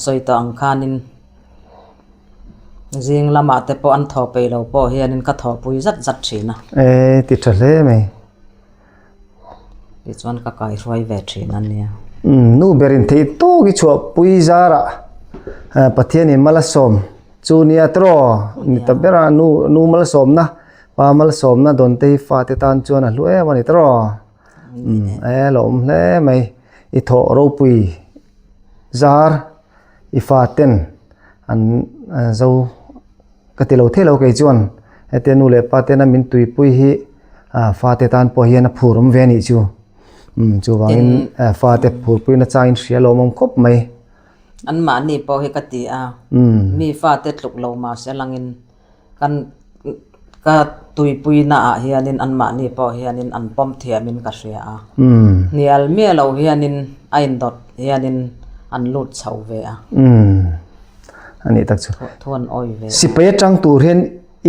sawi tawh ang khanin zing lamah te pawh an thaw peih lo pawh hianin ka thawhpui zat zat thin a. E ti tha hle mai. Tichuan ka kaihruai ve thin a nia. Umm nu berin thei tawk i chhuahpui zarah Pathianin malsawm chu nia tiraw ni ta ber a nu nu malsawmna pa malsawmna dawn te hi fate tan chuan a hlu em a ni tiraw umm e lo awm hle mai i thawh ropui zar i faten an zo. Ka ti lo thei lo kei chuan hetia nu leh pa tena min tuipui hi ah fate tan pawh hian a phur awm ve a nih chu umm chuvangin fate phurpui na changin hria lo awm khawp mai. Anmahni pawh hi ka ti a mi fate tluk lo mahse langin kan ka tuipui naah hianin anmahni pawh hianin an pawm thiamin ka hria a hnial miah lo hianin a indawt hianin an lut chho ve a. A nih tak chu. Thu an awi ve. Sipai atang tur hian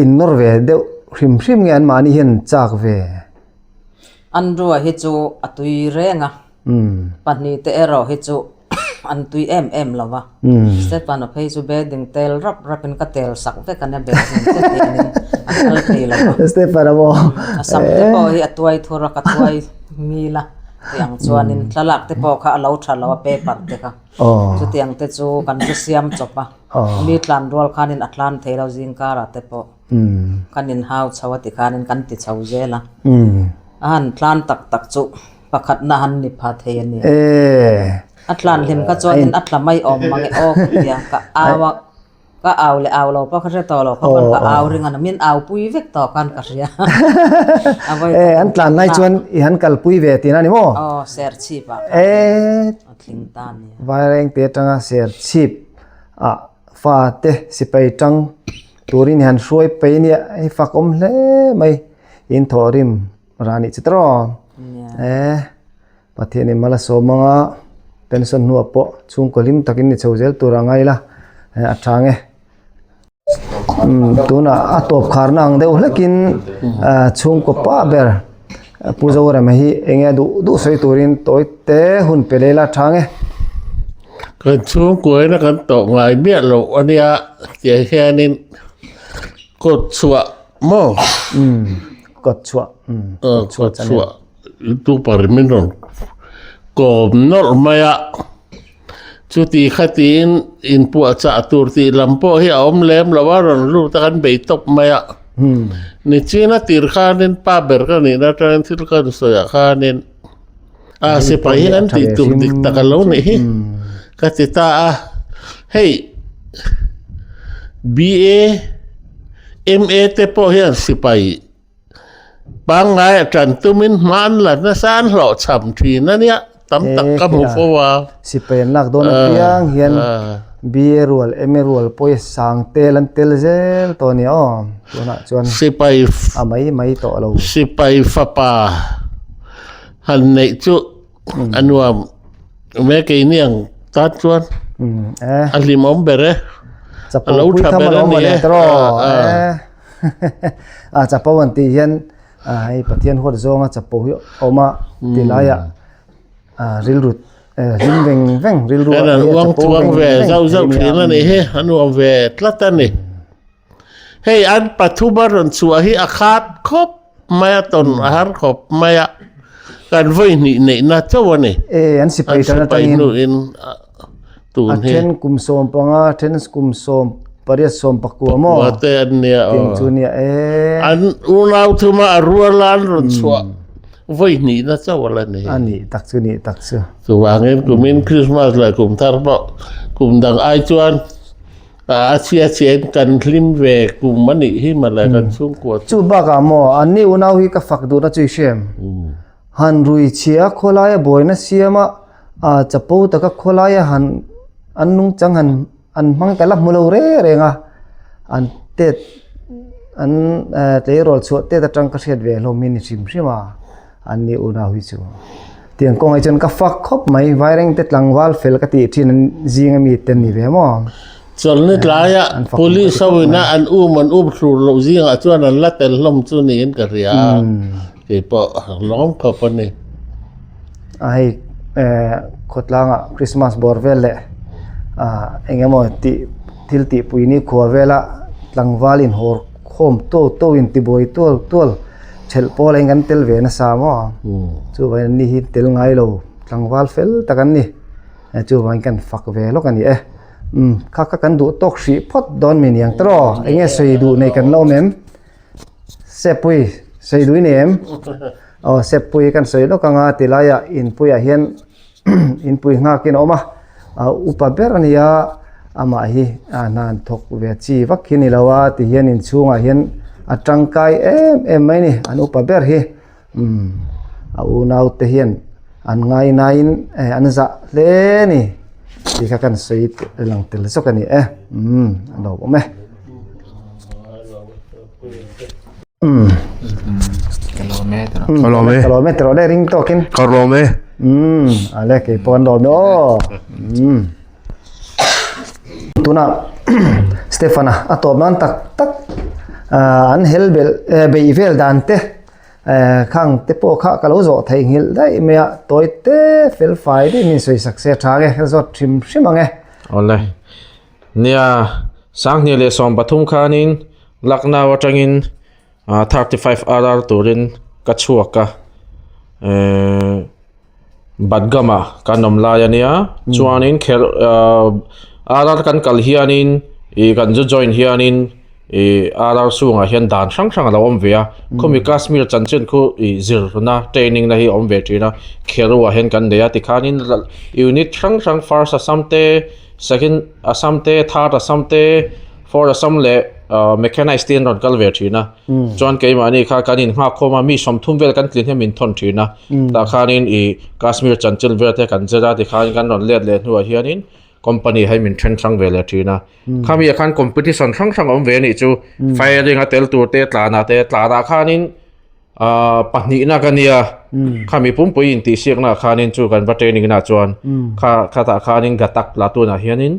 in nawr ve deuh hrim hrim nge an mahni hian chak ve. Andrew a hi chu a tui reng a. Pahnih te erawh hi chu an tui em em lo va. Stefano phei chu bedding tel rap rap in ka tel sak vek a nia bedding te hianin a kal thei lo va. Stefano maw? A sam te pawh hi a tuai thur a ka tuai ngil a tih ang chuanin thlalak te pawh kha a lo tha lo a paper te kha. Chutiang te chu kan zu siam chawp a, mi tlan rual khanin a tlan thei lo zing karah te pawh kan inhau chho a ti khanin kan ti chho zel a. A han tlan tak tak chu pakhatna han ni pha thei a ni. A tlan hlim kha chuanin a tla mai awm mang e aw ka ti a, ka au a. Ka au leh au lo pawh ka hre tawh lo kha khan ka au ring a min au pui vek tawh khan ka hria. A vawi Eh an tlan lai chuan i han kalpui ve tihna ni maw? Aw ser chhip ah khan a tling ta a nia. Vaireng te atanga ser chhip ah fa te sipai tang turin i han hruai pei nia hei fak awm hle mai in thawhrim rah nih chu tawh. Eh. Pathianin mal a sawm anga pension hnuah pawh chhungkaw hlim takin ni chho zel tur a ngai la a tha nge. Tunah a tawp kharna ang deuh hlekin chhungkaw pa ber Pu Zorema hi eng nge duh duh sawi turin tawi te hun pe leh la tha nge. Kan chhungkuaina kan tawh ngai miah loh a nia tiang hianin kawt chhuah maw? Kawt chhuah. Kawt chhuah. Youtuber min rawn kawm nawlh mai a, chuti khatin inpuahchah tur tih lam pawh hi a awm lem lo a, rawn lut a kan bei tawp mai a. Nichin a tir khanin pa ber ka nihna atangin thil ka rawn sawi ah khanin a sipai hi kan tih tur dik tak a lo nih hi ka ti ta a. Hei BA, MA te pawh hian sipai pangngai a tan tumin hma an la nasa an hlawhchham thin a nia, tam tak ka hmu fo a. Sipai an lak dawn apiang hian BA rual, MA rual pawh hi sang tel an tel zel tawh a nia aw, tunah chuan Sipai a mai mai tawh lo. Sipai fapa han neih chu A nuam me keini ang tan chuan a hlimawm ber e. A lo tha ber a ni e. A chapo an tih hian hei Pathian huat zawnga chapo hi a awm a ti laiah rilru hlim veng veng rilru a uang chuang ve zauh zauh thin a nih hi a nuam ve tlat a ni. Hei an pathum a rawn chhuah hi a khat khawp. Mai a tawn a har khawp mai a, kan vawi hnih neihna chauh a ni. E, an sipai tan atangin hnuin tun a hi. then kum 15, a then kum 18, 19 maw? Pakua te an nia aw. Tiang chu nia e. An unau thuma a rual a an rawn chhuah vawi hnihna chauh a la ni. A nih tak chu nih tak chu. Chuvangin kumin Krismas leh kum thar pawh kum dang ai chuan A chhia chhiain kan hlim ve kum a nih hi mawle kan chhungkua chu. Chu bakah maw anni unau hi ka fak duhna chu i hrem. Han rui chhia khawlaia buaina siama a chapo taka khawlaia han an nungchang han an hmang ka la hmu lo reng reng a, an tet an tleirawl chhuah tet atang ka hriat ve hlawm hi ni hrim hrim a. An ni unau hi chu tiang kawngah chuan ka fak khawp mai Vairengte tlangval fel ka tih thin an zing ami te an ni ve maw. Chawlhni tlaiah police ho ina an um an um thlur loh zingah chuan an la tel hlawm chu niin ka hria a, keipawh lawm khawp a ni. A hei khawtlangah Christmas bawr vel leh eng emaw tih thil tihpui ni khua vela tlangval inhawr khawm tuau tuau intibuai tual tual. Thelh pawl a in kan tel ve nasa maw? Chuvangin an ni hi tel ngai lo tlangval fel tak an ni. Chuvangin kan fak ve lawk a ni e. Umm kha kha kan duh tawk hrih phawt dawn mi niang tawh eng nge sawi duh nei kan la awm em? Seppui sawi duh i nei em? Aw Seppui kan sawi lawk anga ti laiah inpuiah hian inpui nghakin a awm a, upa ber a ni a, amah hi a hna an thawk ve chi vak hi ni lo a tihian inchhungah hian a tangkai em em mai a ni an upa ber hi umm a unau te hian an ngai naiin eh an zah hle a ni tih kha kan sawi lang tel zawk a ni e umm a lo awm e. Umm. Ka lawm e tawh. Ka lawm e. Ka lawm e tawh le ring tawkin. Ka lawm e. Umm ale kei pawh an lawm e aw. Umm. Tuna Stefana a tawp nan tak tak an hel bel beih vel dan te khang te pawh kha ka lo zawh theih nghilh daih mai a tawi te fel fai deuh min sawi sak se tha nge ka zawt hrim hrim ang e. Awle. Nia, 2013 khanin Lucknow atangin 35 RR turin ka chhuak a, Badgam-ah kan awm lai a nia. Chuanin kher RR kan kal hianin ih kan zu join hianin ih RR chhungah hian dan hrang hrang a lo awm ve a. Khawmi Kashmir chanchin khu ih zirna training na hi a awm ve thin a, Kheru-ah hian kan nei a. Tikhanin unit hrang hrang first Assam te, Second Assam te, third Assam te, fourth Assam leh mechanized te an rawn kal ve thin a. Chuan keimahni kha kan inghak khawm a, mi 30 vel kan tlin hian min thawn thin a. Tah khanin ih Kashmir chanchin vel te kan zir a, tikhan kan rawn let leh hnuah hianin company hi min then hrang ve leh thin a. Khami ah khan competition hrang hrang a awm ve a nih chu. Firing a tel tur te, tlanah te, tlanah khanin Ahh pahnihna ka nia khami pumpui intihsiakna ah khanin chu kan va training na chuan kha khatah khanin Gatak platoon ah hianin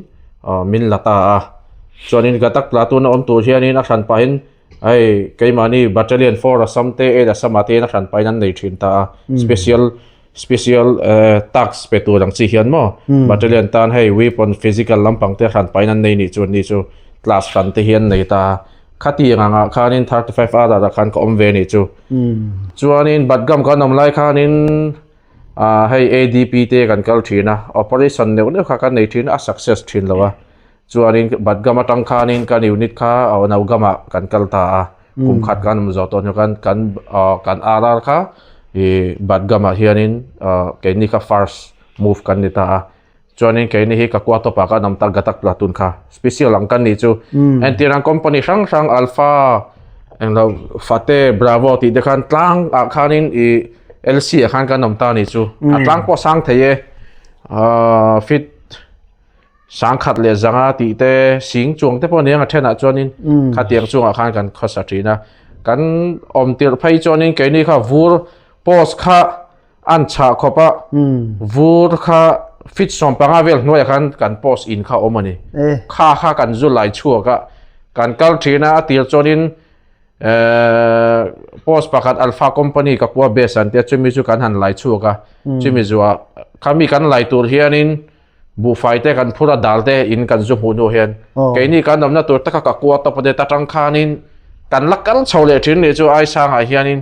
ahh min la ta a chuanin Gatak platoon a awm tur hianin a hran pahin hei keimahni battalion 4 Assam te 8 Assam ah te hian a hran pahin an nei thin ta a special special ehh task pe tur ang chi hian maw battalion tan hei weapon physical lampang te a hran pahin an nei nih chu an ni chu class hran te hi an nei ta a. Khatiang angah khanin 35 hour ah khan ka awm ve nih chu. Chuanin Badgam kan awm lai khanin ah hei ADP te kan kal thin a, operation neuh neuh kha kan nei thin a, a success thin lo a. Chuanin Badgam atang khanin kan unit kha Naugam ah kan kal ta a, kum khat kan awm zawh tawh hnu khan kan ah kan RR kha ih Badgam ah hianin ah keini kha first move kan ni ta a. Chuanin keini hi ka kua tawpah khan awm ta Gatak Platoon kha special ang kan nih chu. Entir ang company hrang hrang Alpha englo Fate Bravo tih te khan tlang ah khanin ih LC ah khan kan awm ta a nih chu. A tlang pawh sang thei e ahh fit sangkhat leh zanga tih te sing chuang te pawh aniang a thenah chuanin khatiang chungah khan kan khawsa thin a. Kan awm tirh phei chuanin keini kha vur post kha an chhah khawp a vur kha fit 15 vel hnuaiah khan kan post in kha awm a ni. Kha kha kan zu lai chhuak a kan kal thin a a tir chuanin ehh post pakhat alpha company ka kua base an tia chumi chu kan han lai chhuak a chumi zuah khami kan lai tur hianin buhfai te kan phur a dal te in kan zu hmuh hnu hian keini kan awmna tur taka ka kua tawp a ta tang khanin kan la kal chho leh thin nih chu ai sangah hianin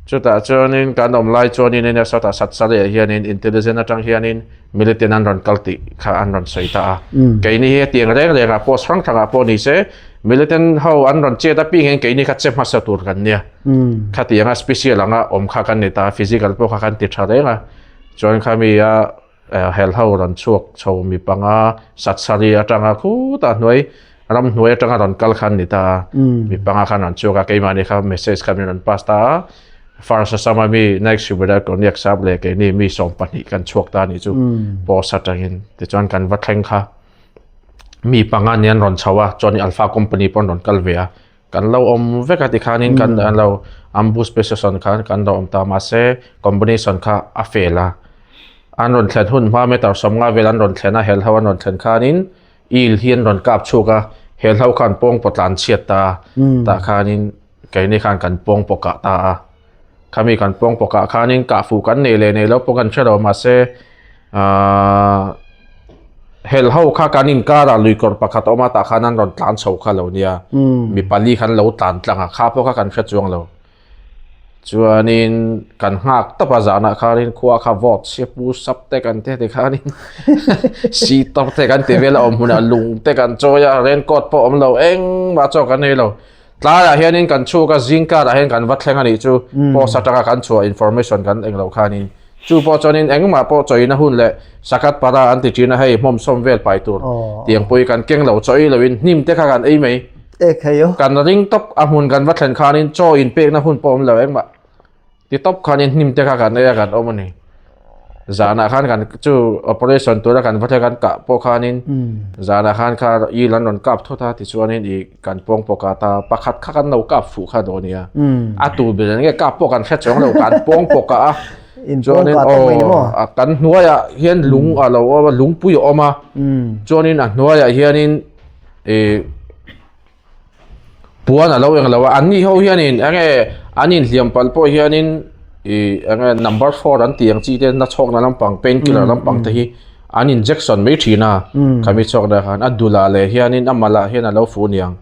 chutah chuanin kan awm lai chuanin eng sawtah sat sat ah hianin intelligent atang hianin militant an rawn kal tih kha an rawn sawi ta a keini hi hetiang reng reng ah pawh hrang hrang ah pawh ni se militant ho an rawn chet apiang hian keini kha che hmasa tur kan nia khatiang a special anga awm kha kan ni ta physical pawh kha kan ti tha reng a chuan khami a Helho rawn chhuak chho mi panga Satsari atanga khutah hnuai ram hnuai atanga rawn kal khan ni ta a, mi panga khan rawn chhuak a, keimahni kha message kha min rawn pass ta a, First Assam-a mi Naik Subedar Koniak Sap leh keini mi 12 kan chhuak ta a nih chu post atangin tichuan kan va thleng kha mi panga nen rawn chho a, chuan Alpha Company pawh an rawn kal ve a. Kan lo awm vek a tikhanin kan an lo ambush position khan kan lo awm ta mahse combination kha a fail a an rawn thlen hun hma meter 50 vel an rawn thlen a hel ho an rawn thlen khanin il hi an rawn kap chhuak a hel ho khan pawng pawh tlan chhiat ta tah khanin keini khan kan pawng pawh kah ta a khami kan pawng pawh kah khanin kah fuh kan nei leh nei lo pawh kan hre lo mahse Ahh hel ho kha kan inkarah lui kawr pakhat a awm a tah khan an rawn tlan chho kha lo nia mi pali khan lo tlan tlang a kha pawh kha kan hre chuang lo chuanin kan nghak tawp a zanah khanin khua kha vawt sia pu sap te kan ti heti khanin sitar te kan ti vel a awm hmunah lung te kan chawi a raincoat pawh awm lo engmah chaw kan nei lo tlaiah hianin kan chhuk a zing karah hian kan va thleng a nih chu post atanga kan chhuah information kan englo khanin chu pawh chuanin engmah pawh chawina hun leh sakat para an ti thin a hei hmawm sawm vel pai tur tiang pawh hi kan keng lo chawi loin hnim te kha kan ei mai kan ring tawp a hmun kan va thlen khanin chaw inpekna hun pawh awm lo engmah Ti tawp khanin hnim te kha kan ei a kan awm a ni. Zanah khan kan chu operation tura kan va thleng kan kah pawh khanin zanah khan kha il an rawn kap thawt a tichuanin ih kan pawng pawh kah ta pakhat kha kan lo kap fuh kha dawn nia. A tur ber nge kap pawh kan hre chuang lo kan pawng pawh kah a. Chuanin aw kan hnuaiah hian lung a lo awm a lungpui a awm a chuanin a hnuaiah hianin ih Puan a lo eng lo a, an ni ho hianin eng nge an inhliam palh pawh hianin ih eng nge number four an tih ang chi te na chhawkna lampang pain killer lampang te hi an injection mai thin a khami chhawkna khan a dulah leh hianin a malah hian a lo fu niang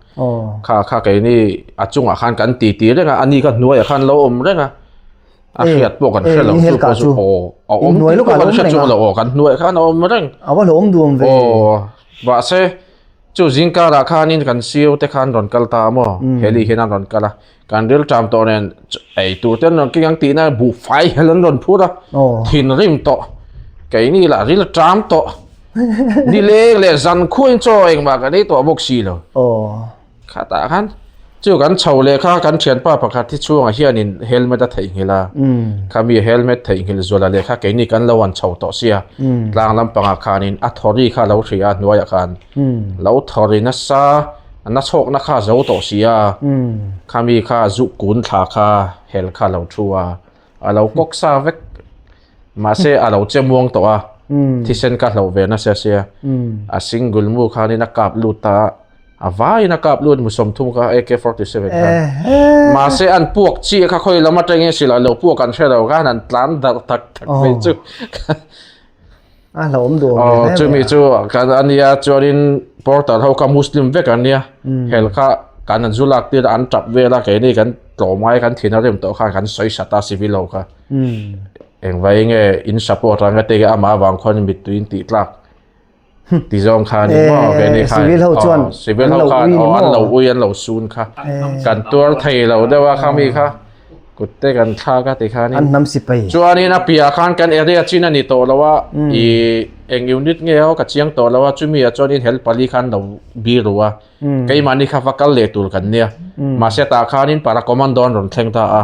kha kha keini a chungah khan kan ti ti reng a ani kha hnuaiah khan lo awm reng a a hriat pawh kan hre lo chu pawh chu aw a awm tih pawh kan hre chuang lo aw kan hnuaiah khan a awm reng aw mahse. Chu zing karah khanin kan sio te khan rawn kal ta a maw? Heli hian an rawn kal a, kan ril ṭam tawh nen ei tur te an rawn keng ang tihna buhfai hel an rawn phur a, thinrim tawh, keini lah ril ṭam tawh, nileng leh zan khuain chaw engmah kan ei tawh bawk si lo. Khatah khan chu kan chho leh kha kan thianpa pakhat hi chhungah hianin helmet a theihnghilh a, khami helmet theihnghilh zuala leh kha keini kan lo an chho tawh sia, tlang lampangah khanin a thawri kha a lo hria a hnuaiah khan lo thawri nasa na chhawkna kha a zo tawh sia, khami kha zuk kun thla kha hel kha a lo thu a, a lo kawk sa vek mahse a lo che muang tawh a, thisen kha hloh ve nasa sia, a single mu khanin a kap lut ta a. A vaiin a kap lut mu 30 kha AK-47 khan. Mahse an puak chiah kha khawi lam atangin silai lo puak an hre lo khan an tlan darh tak tak mai chu. A hlauhawm duh awm ve hle mai. Chumi chu kan a nia chuanin porter ho kha Muslim vek an nia. Hel kha kan an zu lak tir a an tap vel a keini kan tlawm ngai kan thin a rim tawh khan kan sawi sat a civil ho kha. Engvai nge in support ang te amah avang khuan mittui in tih tlak. Ti zawng kha ni maw ve ni khan civil ho chuan civil ho khan aw an lo ui an lo sun kha kan tuar thei lo deuh a kha mi kha. Kut te kan thlak a tikhanin. An hnam sipai. Chuanin a piahah khan kan area chin a ni tawh lo a, ih eng unit nge aw ka chiang tawh lo a, chumi ah chuanin hel pali khan lo biru a, keimahni kha va kal leh tur kan nia. Mahse tah khanin para commando an rawn thleng ta a,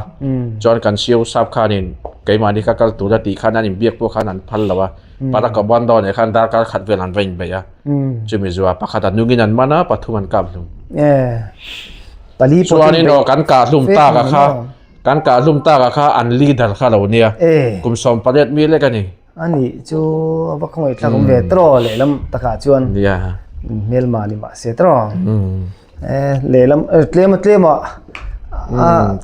chuan kan siu sap khanin keimahni kha kal tur a tih khan an inbiak pawh khan an phal lo a, para commando nen khan darkar khat vel an va inbeih a, chumi zuah pakhat a nungin an man a, pathum an kap hlum. Pali pawh Chuanin aw kan kah hlum tak a kha kan kah hlum tak a kha an leader kha lo nia kum 18 mi lek a ni. Ani chu a va khawngaih thlak awm ve tawh lehlam takah chuan hmelma ni mah se tawh lehlam tlem a tlem a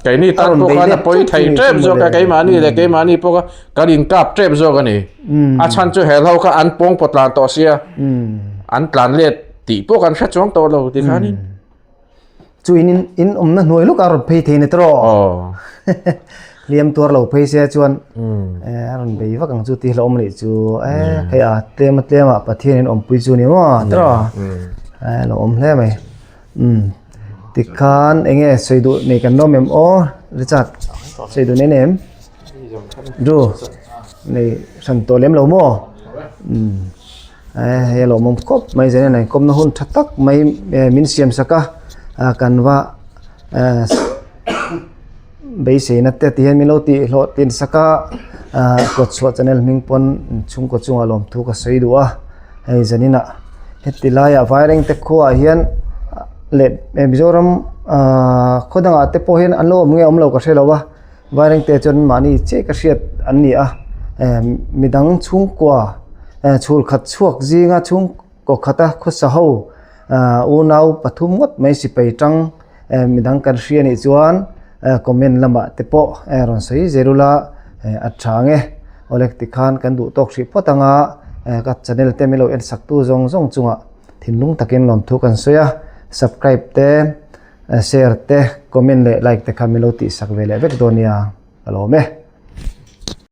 keini tan pawh khan a pawi thei tep zawk a keimahni leh keimahni pawh kha kan inkap tep zawk a ni a chhan chu helho kha an pawng pawt tlan tawh sia an tlan let tih pawh kan hre chuang tawh lo tikhanin. Chu in in awmna hnuai luk a rawn phei thei ni tawh. Aw. Hliam tuar lo phei se chuan a rawn bei vak ang chu tih hlauhawm anih chu e hei a tlem a tlem ah Pathian in awmpui chu ni maw tawh. E lo awm hle mai. Umm tikhan eng nge sawi duh nei kan lawm em aw Richard sawi duh nei nem Drew nei hran tawh lem lo maw. Umm. Hei a lawmawm khawp mai zen a nei kawmna hun tha tak mai min siam sak a kan va beiseina te ti hian min lo tih hlawh tlin sak a kawtchhuah channel hming pawn chhungkaw chungah lawmthu ka sawi duh a hei zaninah heti laiah vairengte khuaah hian leh Mizoram khaw dangah te pawh hian an lo awm nge awm lo ka hre lo a. Vairengte chuan mahni chiah ka hriat an ni a midang chhungkua chhul khat chhuak zinga chhungkaw khata khawsa ho unau pathum ngawt mai sipai tang midang kan hria nih chuan comment lamah te pawh rawn sawi zel ula a tha ang e awle tikhan kan duh tawk hrih phawt anga ka channel te min lo en sak tu zawng zawng chungah thinlung takin lawmthu kan sawi a subscribe te. Share te, comment leh like te kha min lo tihsak ve leh vek dawn nia ka lawm e.